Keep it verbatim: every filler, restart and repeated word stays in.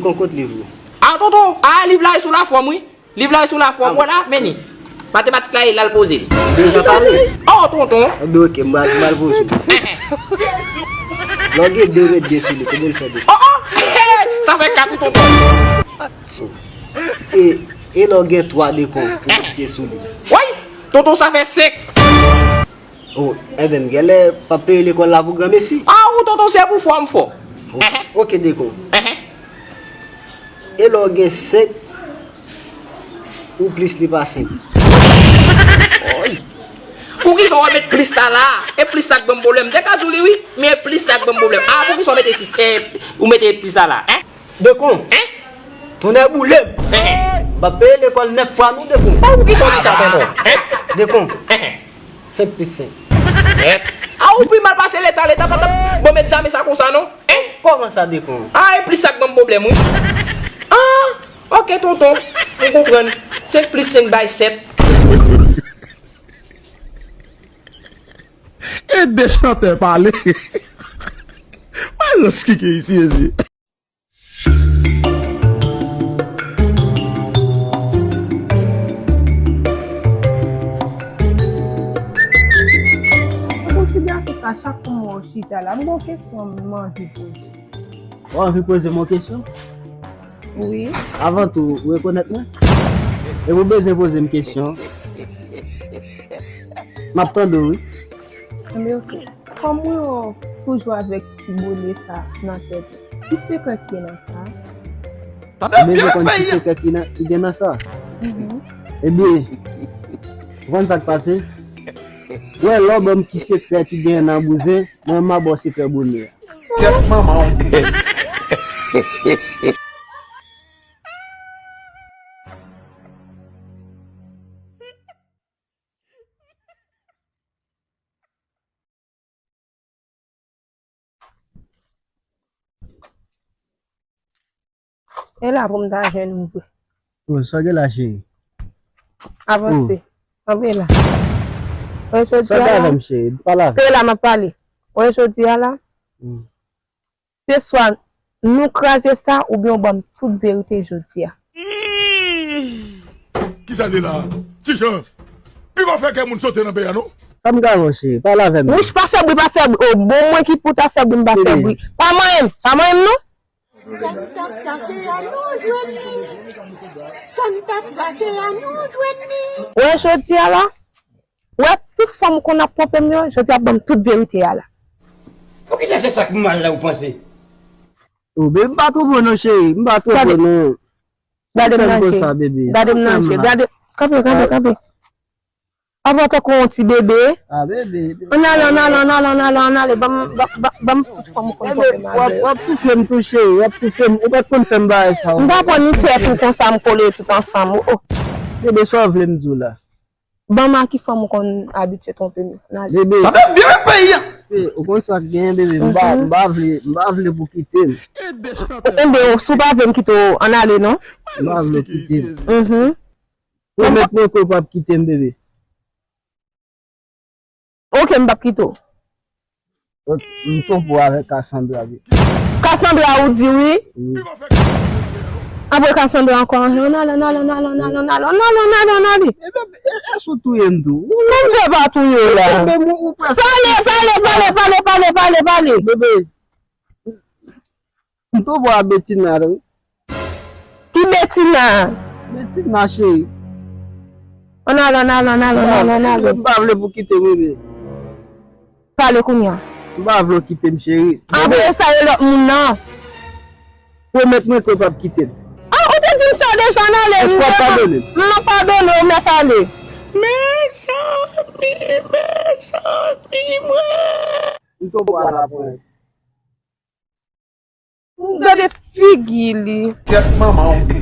Bon, kot liv ou? A, tonton, a, liv la e sou lafòm, wi. Liv la e sou lafòm, wè la, men li. Matematik la e la l poze li. Deja pale? Oh, tonton. Enben, ok, m pral, m pral poze. Lè w gen de, ou met de sou li, konbyen l fè de? Oh, oh! Sa fè kat, wi, tonton. E, e lè w gen twa de kon, ou met de sou li? Woy! Tonton, sa fè senk. Oh, enben, m genlè p ap peye lekòl la pou granmesi. A, ou tonton, se pou fò m fò. Oh, ok, de kon. E lè w gen senk, ou plis li pa senk. Woy! Poukisa w ap met plis la la? E plis la k ban m pwoblèm. M te ka di w li wi, men e plis la k ban m pwoblèm. A, poukisa w mete sis, e, ou mete plis la la, en? De kon. En? Tonnè boule m. En. M ap peye lekòl nèf fwa non, de kon. A, poukisa w di sa, tonton? En? De kon. En. Senk plis senk. Nèt. A, ou pi mal pase Leta, Leta pa t ap ban m egzamen sa konsa non. En? Kòman sa, de kon? A, e plis sa k ban m pwoblèm, wi. A, ok, tonton. M konprann. Senk plis senk bay sèt. E de chantè pale. Wè rans ki gen isi, mezye. Bon, ti gason sa, chak fwa m wè w chita la, m gen yon kesyon m anvi poze. Ou anvi poze m yon kesyon? Wi. Avan tou, ou rekonèt mwen? Epi ou bezwen poze m kesyon? M ap tande w, wi. Enben, ok. Kòm ou toujou avèk ti bone sa nan tèt ou, ki sekrè ki gen nan sa? Ou bezwen konn ki sekrè ki nan, ki gen nan sa? Mhm. Ebyen, ou konn sa k pase? Wè, lè w ban m ki sekrè ki gen nan bouzen, mwen, m a ba w sekrè bonè a. Kèt manman w. E la pou m ta jwenn ou vre. Oh, sa w gen la, cheri? Avanse. Oh. Kanpe la. Wè jodi a la. Sa w gen avè m, cheri? Pale avè m. Kanpe la, m ap pale. Wè jodi a la. Hmm. Se swa nou kraze sa oubyen w ban m tout verite jodi a. Kisa l ye la? Ti Jan, piga w fè kè moun sote nan peyi a non. Sa m ka fè w, cheri? Pale avè m. Wouch, pa fè bri, pa fè bri. O, bon, mwen ki pou ta fè bri, m pa fè bri. Pa manyen m, pa manyen m non. Sa n t ap chache a, nou jwenn li. Sa n t ap chache a, nou jwenn li. Wè jodi a la. Wè, tout fanm ou konn ap twonpe m yo, jodi a ban m tout verite a la. Poukisa se sa k mal la ou panse? O, bebe, m pa twonpe w non, cheri. M pa twonpe w non. Gade m nan je. Gade m nan je. Gade, kanpe, kanpe, kanpe. Avan tankou yon ti bebe. A, bebe. Ann ale, ann ale, ann ale, ann ale, ann ale. Ban m, ban, ban, ban m tout fanm ou konn twonpe m avè yo. W ap, w ap toufe m tou, cheri. W ap toufe m. Ou pa t konn fè m bagay sa yo. M pa pran ni tèt ou konsa, m kole tout ansanm. O, o. Bebe, sa w vle m di w la? Ban m a ki fanm ou konn abitye twonpe m yo. N ale. Bebe. Sa fè byen peyi a. Ou konn sa k genyen, bebe. M pa, m pa vle, m pa vle pou kite m. Enben, si w pa vle m kite w, ann ale non. M pa vle w kite m. Mhm. Pwomèt mwen ke w p ap kite m, bebe. Ok, m p ap kite w. M twonpe w avèk Cassandra vre. Cassandra ou di wi? Wi. Apre Cassandra ankò, ann ale, ann ale, ann ale, ann ale, ann ale, ann ale, ann ale, ann ale. Ebyen, e, e, èske w touye m tou? Kòm se pa touye w la. Pale, pale, pale, pale, pale, pale, pale. Bebe, m twonpe w a Betina wi. Ki Betina? Betina, cheri. Ann ale, ann ale, ann ale, ann ale, ann ale. M pa vle pou kite m, bebe. Pale kounye a. M pa vle w kite m, cheri. Apre sa, e lòt moun nan. Pwomèt mwen ke w p ap kite m. A, ou te di m sa deja, ann ale. Èske w ap padone m? M ap padone w, mèt ale. Mezanmi, mezanmi, mwen. M twonpe w a la pwen. Gade figi li. Kèt manman w.